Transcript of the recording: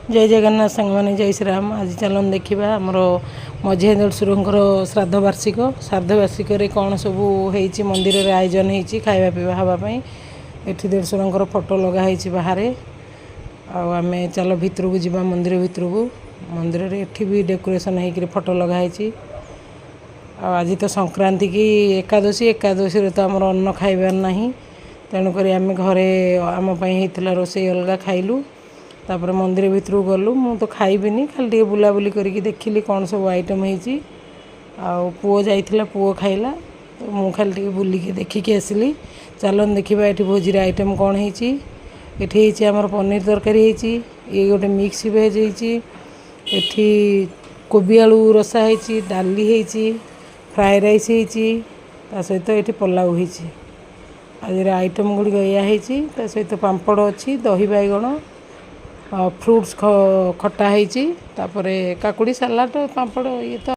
ଜୟ ଜଗନ୍ନାଥ ସାଙ୍ଗମାନେ, ଜୟ ଶ୍ରୀରାମ। ଆଜି ଚାଲନ୍ତୁ ଦେଖିବା ଆମର ମଝିଆ ଦେଢ଼ଶୁରଙ୍କର ଶ୍ରାଦ୍ଧ ବାର୍ଷିକ। ଶ୍ରାଦ୍ଧ ବାର୍ଷିକରେ କ'ଣ ସବୁ ହେଇଛି, ମନ୍ଦିରରେ ଆୟୋଜନ ହେଇଛି ଖାଇବା ପିଇବା ହେବା ପାଇଁ। ଏଠି ଦେଢ଼ଶୁରଙ୍କର ଫଟୋ ଲଗା ହେଇଛି ବାହାରେ। ଆଉ ଆମେ ଚାଲ ଭିତରକୁ ଯିବା, ମନ୍ଦିର ଭିତରକୁ। ମନ୍ଦିରରେ ଏଠି ବି ଡେକୋରେସନ୍ ହେଇକିରି ଫଟୋ ଲଗା ହେଇଛି। ଆଉ ଆଜି ତ ସଂକ୍ରାନ୍ତି କି ଏକାଦଶୀ। ଏକାଦଶୀରେ ତ ଆମର ଅନ୍ନ ଖାଇବାର ନାହିଁ, ତେଣୁକରି ଆମେ ଘରେ ଆମ ପାଇଁ ହେଇଥିଲା ରୋଷେଇ, ଅଲଗା ଖାଇଲୁ। ତାପରେ ମନ୍ଦିର ଭିତରକୁ ଗଲୁ। ମୁଁ ତ ଖାଇବିନି, ଖାଲି ଟିକେ ବୁଲାବୁଲି କରିକି ଦେଖିଲି କ'ଣ ସବୁ ଆଇଟମ୍ ହେଇଛି। ଆଉ ପୁଅ ଯାଇଥିଲା, ପୁଅ ଖାଇଲା, ତ ମୁଁ ଖାଲି ଟିକେ ବୁଲିକି ଦେଖିକି ଆସିଲି। ଚାଲନ୍ତୁ ଦେଖିବା ଏଠି ଭୋଜିର ଆଇଟମ୍ କ'ଣ ହେଇଛି। ଏଠି ହେଇଛି ଆମର ପନିର ତରକାରୀ ହେଇଛି, ଇଏ ଗୋଟେ ମିକ୍ସ ଭେଜ୍ ହେଇଛି, ଏଠି କୋବି ଆଳୁ ରସା ହେଇଛି, ଡାଲି ହେଇଛି, ଫ୍ରାଏ ରାଇସ୍ ହେଇଛି, ତା ସହିତ ଏଠି ପଲାଉ ହେଇଛି। ଆଜିର ଆଇଟମ୍ ଗୁଡ଼ିକ ଏଇଆ ହେଇଛି। ତା ସହିତ ପାମ୍ପଡ଼ ଅଛି, ଦହି ବାଇଗଣ, ଫ୍ରୁଟ୍ସ ଖଟା ହେଇଛି, ତାପରେ କାକୁଡ଼ି ସାଲାଡ଼, ପାମ୍ପଡ଼, ଇଏ ତ।